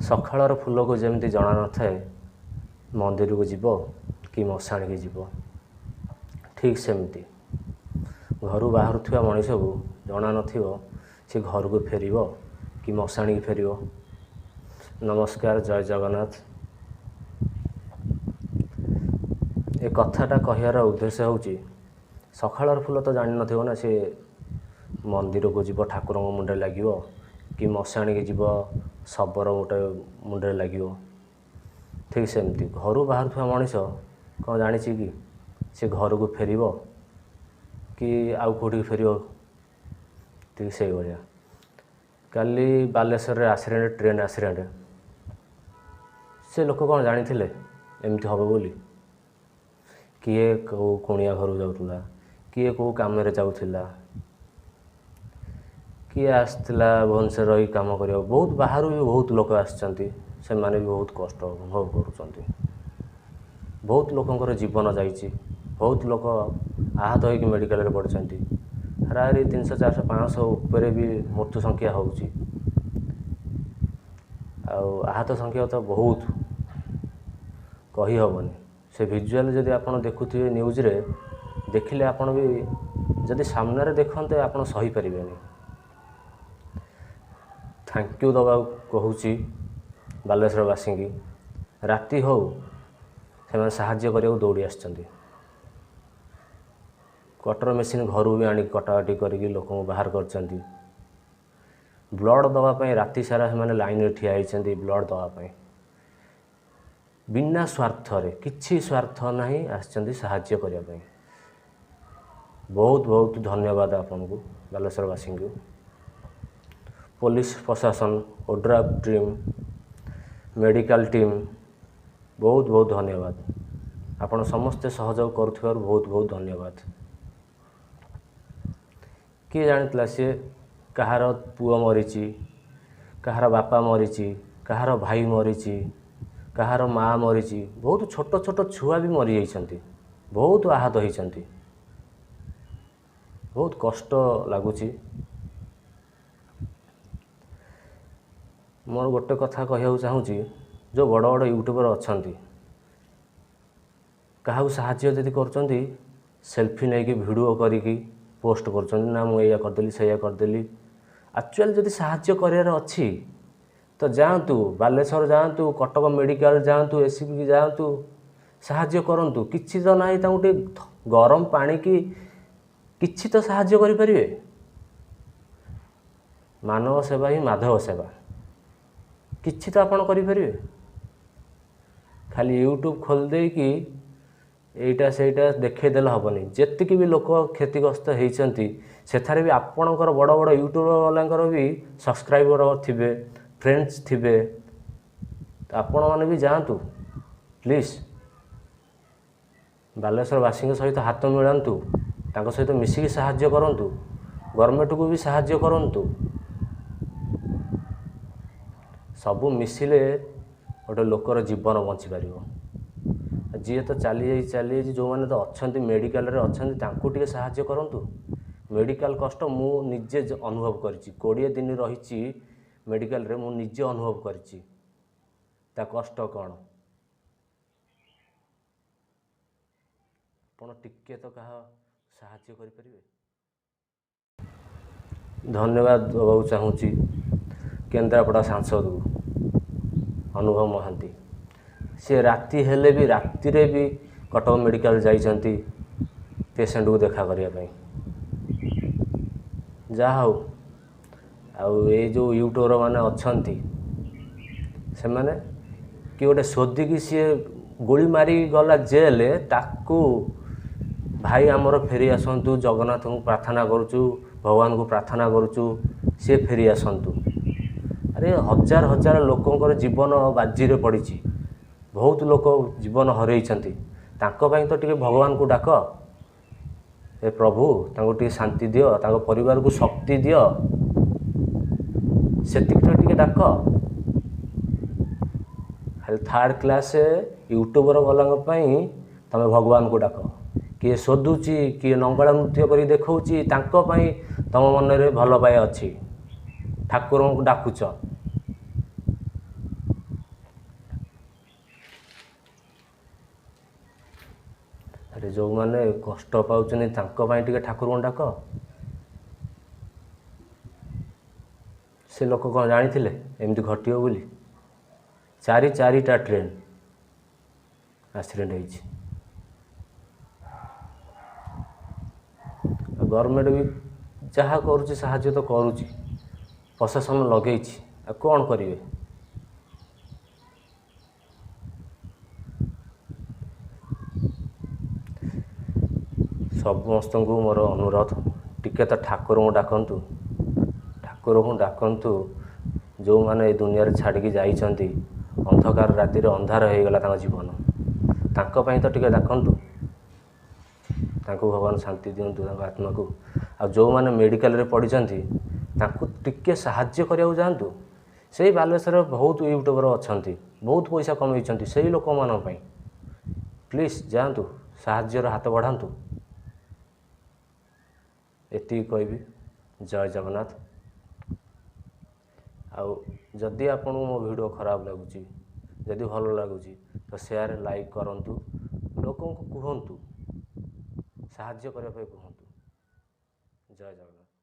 ସକାଳର ଫୁଲକୁ ଯେମିତି ଜଣା ନଥାଏ ମନ୍ଦିରକୁ ଯିବ କି ମଶାଣିକି ଯିବ, ଠିକ୍ ସେମିତି ଘରୁ ବାହାରୁଥିବା ମଣିଷକୁ ଜଣା ନଥିବ ସେ ଘରକୁ ଫେରିବ କି ମଶାଣିକି ଫେରିବ। ନମସ୍କାର, ଜୟ ଜଗନ୍ନାଥ। ଏ କଥାଟା କହିବାର ଉଦ୍ଦେଶ୍ୟ ହେଉଛି, ସକାଳର ଫୁଲ ତ ଜାଣିନଥିବ ନା ସେ ମନ୍ଦିରକୁ ଯିବ ଠାକୁରଙ୍କ ମୁଣ୍ଡରେ ଲାଗିବ କି ମଶାଣିକି ଯିବ ଶବର ଗୋଟେ ମୁଣ୍ଡରେ ଲାଗିବ। ଠିକ୍ ସେମିତି ଘରୁ ବାହାରୁଥିବା ମଣିଷ କ'ଣ ଜାଣିଛି କି ସେ ଘରକୁ ଫେରିବ କି ଆଉ କେଉଁଠିକି ଫେରିବ? ଠିକ୍ ସେଇଭଳିଆ କାଲି ବାଲେଶ୍ୱରରେ ଆକ୍ସିଡେଣ୍ଟ, ଟ୍ରେନ୍ ଆକ୍ସିଡେଣ୍ଟ, ସେ ଲୋକ କ'ଣ ଜାଣିଥିଲେ ଏମିତି ହେବ ବୋଲି? କିଏ କେଉଁ କୁଣିଆ ଘରକୁ ଯାଉଥିଲା, କିଏ କେଉଁ କାମରେ ଯାଉଥିଲା, କିଏ ଆସିଥିଲା ଭୁବନେଶ୍ୱର ରହି କାମ କରିବାକୁ। ବହୁତ ବାହାରୁ ବି ବହୁତ ଲୋକ ଆସିଛନ୍ତି, ସେମାନେ ବି ବହୁତ କଷ୍ଟ ଅନୁଭବ କରୁଛନ୍ତି। ବହୁତ ଲୋକଙ୍କର ଜୀବନ ଯାଇଛି, ବହୁତ ଲୋକ ଆହତ ହୋଇକି ମେଡ଼ିକାଲରେ ପଡ଼ିଛନ୍ତି। ହାରାହାରି 300, 400, 500 ଉପରେ ବି ମୃତ୍ୟୁ ସଂଖ୍ୟା ହେଉଛି, ଆଉ ଆହତ ସଂଖ୍ୟା ତ ବହୁତ କହିହେବନି। ସେ ଭିଜୁଆଲ୍ ଯଦି ଆପଣ ଦେଖୁଥିବେ ନ୍ୟୁଜ୍ରେ, ଦେଖିଲେ ଆପଣ ବି ଯଦି ସାମ୍ନାରେ ଦେଖନ୍ତେ ଆପଣ ସହିପାରିବେନି। Thank you ଦେବାକୁ କହୁଛି ବାଲେଶ୍ୱରବାସୀଙ୍କି, ରାତି ହେଉ ସେମାନେ ସାହାଯ୍ୟ କରିବାକୁ ଦୌଡ଼ି ଆସିଛନ୍ତି। କଟର ମେସିନ୍ ଘରୁ ବି ଆଣିକି କଟାକଟି କରିକି ଲୋକଙ୍କୁ ବାହାର କରିଛନ୍ତି। ବ୍ଲଡ଼ ଦେବା ପାଇଁ ରାତି ସାରା ସେମାନେ ଲାଇନ୍ରେ ଠିଆ ହେଇଛନ୍ତି ବ୍ଲଡ଼ ଦେବା ପାଇଁ, ବିନା ସ୍ୱାର୍ଥରେ, କିଛି ସ୍ୱାର୍ଥ ନାହିଁ, ଆସିଛନ୍ତି ସାହାଯ୍ୟ କରିବା ପାଇଁ। ବହୁତ ବହୁତ ଧନ୍ୟବାଦ ଆପଣଙ୍କୁ, ବାଲେଶ୍ୱରବାସୀଙ୍କୁ। ପୋଲିସ ପ୍ରଶାସନ, ଓଡ୍ରାଫ୍ ଟିମ୍, ମେଡ଼ିକାଲ ଟିମ୍, ବହୁତ ବହୁତ ଧନ୍ୟବାଦ। ଆପଣ ସମସ୍ତେ ସହଯୋଗ କରୁଥିବାରୁ ବହୁତ ବହୁତ ଧନ୍ୟବାଦ। କିଏ ଜାଣିଥିଲା ସିଏ କାହାର ପୁଅ ମରିଛି, କାହାର ବାପା ମରିଛି, କାହାର ଭାଇ ମରିଛି, କାହାର ମା ମରିଛି। ବହୁତ ଛୋଟ ଛୋଟ ଛୁଆ ବି ମରିଯାଇଛନ୍ତି, ବହୁତ ଆହତ ହେଇଛନ୍ତି। ବହୁତ କଷ୍ଟ ଲାଗୁଛି। ମୋର ଗୋଟେ କଥା କହିବାକୁ ଚାହୁଁଛି, ଯେଉଁ ବଡ଼ ବଡ଼ ୟୁଟ୍ୟୁବର ଅଛନ୍ତି, କାହାକୁ ସାହାଯ୍ୟ ଯଦି କରୁଛନ୍ତି ସେଲ୍ଫି ନେଇକି ଭିଡ଼ିଓ କରିକି ପୋଷ୍ଟ କରୁଛନ୍ତି, ନା ମୁଁ ଏଇଆ କରିଦେଲି ସେଇଆ କରିଦେଲି। ଆକ୍ଚୁଆଲି ଯଦି ସାହାଯ୍ୟ କରିବାର ଅଛି ତ ଯାଆନ୍ତୁ ବାଲେଶ୍ୱର ଯାଆନ୍ତୁ, କଟକ ମେଡ଼ିକାଲ ଯାଆନ୍ତୁ, ଏସ୍ ସି ବି ଯାଆନ୍ତୁ, ସାହାଯ୍ୟ କରନ୍ତୁ। କିଛି ତ ନାହିଁ, ତାଙ୍କୁ ଟିକେ ଗରମ ପାଣି କି କିଛି ତ ସାହାଯ୍ୟ କରିପାରିବେ। ମାନବ ସେବା ହିଁ ମାଧବ ସେବା, କିଛି ତ ଆପଣ କରିପାରିବେ। ଖାଲି ୟୁଟ୍ୟୁବ୍ ଖୋଲି ଦେଇକି ଏଇଟା ସେଇଟା ଦେଖେଇଦେଲେ ହେବନି। ଯେତିକି ବି ଲୋକ କ୍ଷତିଗ୍ରସ୍ତ ହେଇଛନ୍ତି ସେଥିରେ ବି ଆପଣଙ୍କର ବଡ଼ ବଡ଼ ୟୁଟ୍ୟୁବ୍ ବାଲାଙ୍କର ବି ସବସ୍କ୍ରାଇବର ଥିବେ, ଫ୍ରେଣ୍ଡସ୍ ଥିବେ, ଆପଣମାନେ ବି ଯାଆନ୍ତୁ ପ୍ଲିଜ୍। ବାଲେଶ୍ୱରବାସୀଙ୍କ ସହିତ ହାତ ମିଳାନ୍ତୁ, ତାଙ୍କ ସହିତ ମିଶିକି ସାହାଯ୍ୟ କରନ୍ତୁ, ଗଭର୍ଣ୍ଣମେଣ୍ଟକୁ ବି ସାହାଯ୍ୟ କରନ୍ତୁ। ସବୁ ମିଶିଲେ ଗୋଟେ ଲୋକର ଜୀବନ ବଞ୍ଚିପାରିବ। ଯିଏ ତ ଚାଲିଯାଇଛି ଚାଲିଯାଇଛି, ଯେଉଁମାନେ ତ ଅଛନ୍ତି ମେଡ଼ିକାଲରେ ଅଛନ୍ତି ତାଙ୍କୁ ଟିକେ ସାହାଯ୍ୟ କରନ୍ତୁ। ମେଡ଼ିକାଲ କଷ୍ଟ ମୁଁ ନିଜେ ଅନୁଭବ କରିଛି, 20 ଦିନ ରହିଛି ମେଡ଼ିକାଲରେ, ମୁଁ ନିଜେ ଅନୁଭବ କରିଛି ତା କଷ୍ଟ କ'ଣ। ଆପଣ ଟିକେ ତ କାହା ସାହାଯ୍ୟ କରିପାରିବେ। ଧନ୍ୟବାଦ ଦେବାକୁ ଚାହୁଁଛି କେନ୍ଦ୍ରାପଡ଼ା ସାଂସଦକୁ ଅନୁଭବ ମହାନ୍ତି। ସେ ରାତି ହେଲେ ବି, ରାତିରେ ବି କଟକ ମେଡ଼ିକାଲ ଯାଇଛନ୍ତି ପେସେଣ୍ଟକୁ ଦେଖା କରିବା ପାଇଁ। ଯାହା ହେଉ, ଆଉ ଏଇ ଯେଉଁ ୟୁଟ୍ୟୁବର ମାନେ ଅଛନ୍ତି ସେମାନେ କି ଗୋଟେ ଶୋଧିକି ସିଏ ଗୁଳି ମାରିକି ଗଲା ଜେଲ୍, ତାକୁ ଭାଇ ଆମର ଫେରି ଆସନ୍ତୁ, ଜଗନ୍ନାଥଙ୍କୁ ପ୍ରାର୍ଥନା କରୁଛୁ, ଭଗବାନଙ୍କୁ ପ୍ରାର୍ଥନା କରୁଛୁ ସିଏ ଫେରି ଆସନ୍ତୁ। ଆରେ ହଜାର ହଜାର ଲୋକଙ୍କର ଜୀବନ ବାଜିରେ ପଡ଼ିଛି, ବହୁତ ଲୋକ ଜୀବନ ହରେଇଛନ୍ତି, ତାଙ୍କ ପାଇଁ ତ ଟିକେ ଭଗବାନଙ୍କୁ ଡାକ, ଏ ପ୍ରଭୁ ତାଙ୍କୁ ଟିକେ ଶାନ୍ତି ଦିଅ, ତାଙ୍କ ପରିବାରକୁ ଶକ୍ତି ଦିଅ, ସେତିକି ତ ଟିକେ ଡାକ। ଖାଲି ଥାର୍ଡ଼ କ୍ଲାସ୍ ୟୁଟ୍ୟୁବର ବାଲାଙ୍କ ପାଇଁ ତୁମେ ଭଗବାନଙ୍କୁ ଡାକ। କିଏ ଶୋଧୁଛି, କିଏ ନଙ୍ଗଳା ନୃତ୍ୟ କରି ଦେଖାଉଛି, ତାଙ୍କ ପାଇଁ ତୁମ ମନରେ ଭଲ ପାଇବା ଅଛି, ଠାକୁରଙ୍କୁ ଡାକୁଛ। ଆରେ ଯେଉଁମାନେ କଷ୍ଟ ପାଉଛନ୍ତି ତାଙ୍କ ପାଇଁ ଟିକେ ଠାକୁରଙ୍କୁ ଡାକ। ସେ ଲୋକ କ'ଣ ଜାଣିଥିଲେ ଏମିତି ଘଟିବ ବୋଲି? 4-4ଟା ଟ୍ରେନ୍ ଆକ୍ସିଡେଣ୍ଟ ହେଇଛି। ଗଭର୍ଣ୍ଣମେଣ୍ଟ ବି ଯାହା କରୁଛି ସାହାଯ୍ୟ ତ କରୁଛି, ପ୍ରଶାସନ ଲଗେଇଛି, ଆଉ କ'ଣ କରିବେ? ସମସ୍ତଙ୍କୁ ମୋର ଅନୁରୋଧ, ଟିକେ ତ ଠାକୁରଙ୍କୁ ଡାକନ୍ତୁ, ଠାକୁରଙ୍କୁ ଡାକନ୍ତୁ। ଯେଉଁମାନେ ଏ ଦୁନିଆରେ ଛାଡ଼ିକି ଯାଇଛନ୍ତି, ଅନ୍ଧକାର ରାତିରେ ଅନ୍ଧାର ହେଇଗଲା ତାଙ୍କ ଜୀବନ, ତାଙ୍କ ପାଇଁ ତ ଟିକେ ଡାକନ୍ତୁ। ତାଙ୍କୁ ଭଗବାନ ଶାନ୍ତି ଦିଅନ୍ତୁ, ତାଙ୍କ ଆତ୍ମାକୁ। ଆଉ ଯେଉଁମାନେ ମେଡ଼ିକାଲରେ ପଡ଼ିଛନ୍ତି ତାଙ୍କୁ ଟିକେ ସାହାଯ୍ୟ କରିବାକୁ ଯାଆନ୍ତୁ। ସେଇ ବାଲେଶ୍ୱରରେ ବହୁତ ୟୁଟ୍ୟୁବର ଅଛନ୍ତି, ବହୁତ ପଇସା କମେଇଛନ୍ତି, ସେଇ ଲୋକମାନଙ୍କ ପାଇଁ ପ୍ଲିଜ୍ ଯାଆନ୍ତୁ, ସାହାଯ୍ୟର ହାତ ବଢ଼ାନ୍ତୁ। ଏତିକି କହିବି। ଜୟ ଜଗନ୍ନାଥ। ଆଉ ଯଦି ଆପଣଙ୍କୁ ମୋ ଭିଡ଼ିଓ ଖରାପ ଲାଗୁଛି, ଯଦି ଭଲ ଲାଗୁଛି ତ ସେୟାର ଲାଇକ୍ କରନ୍ତୁ, ଲୋକଙ୍କୁ କୁହନ୍ତୁ, ସାହାଯ୍ୟ କରିବା ପାଇଁ କୁହନ୍ତୁ। ଜୟ ଜଗନ୍ନାଥ।